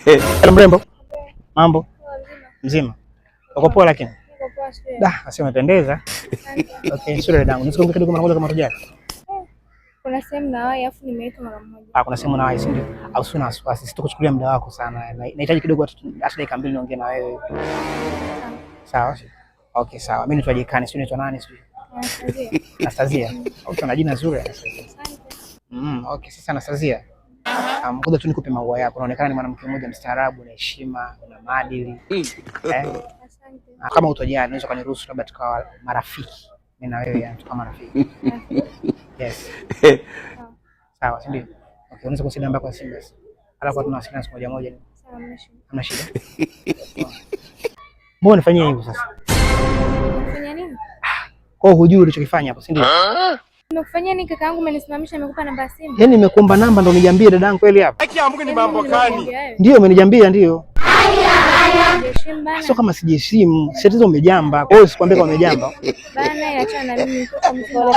Hello mrembo. Mambo? Mzima. Uko poa lakini? Da, asema umependeza. Okay, sura dadangu. Nisikumbuke kidogo mara moja kama tujali. Kuna sehemu nawahi afu nimeitwa mara moja. Ah, kuna sehemu nawahi, si ndio? Au sio na wasiwasi. Sitokuchukulia muda wako sana. Nahitaji kidogo hata dakika 2 niongee na wewe. Sawa? Okay, sawa. Mimi naitwa Jekani, sio naitwa nani sio? Anastasia. Anastasia. Okay, una jina zuri Anastasia. Asante. Okay, sasa Anastasia. Ngoja tu nikupe maua yako. Unaonekana ni mwanamke mmoja mstaarabu, na heshima, una maadili. Asante. Kama utojali, unaweza kuniruhusu labda tukawa marafiki. Mimi na wewe yani tukawa marafiki. Yes. Sawa, si ndio? Okay, unaweza kunisaidia namba yako ya simu basi. Alafu tunawasiliana siku moja moja. Sawa, hamna shida. Hamna shida. Mbona unifanyia hivyo sasa? Unafanya nini? Kwa hiyo hujui ulichokifanya hapo, si ndio? Nimekufanyia nini kaka yangu? Umenisimamisha, nimekupa namba ya simu. Yaani nimekuomba namba ndo uniambie dadangu kweli hapa? Haki ya Mungu ni mambo gani? Ndio umeniambia ndio. Heshimu bana. Sio kama sijiheshimu, si tatizo umejamba. Kwa hiyo sikwambie kama umejamba. Bana, achana na mimi mtoto mzima.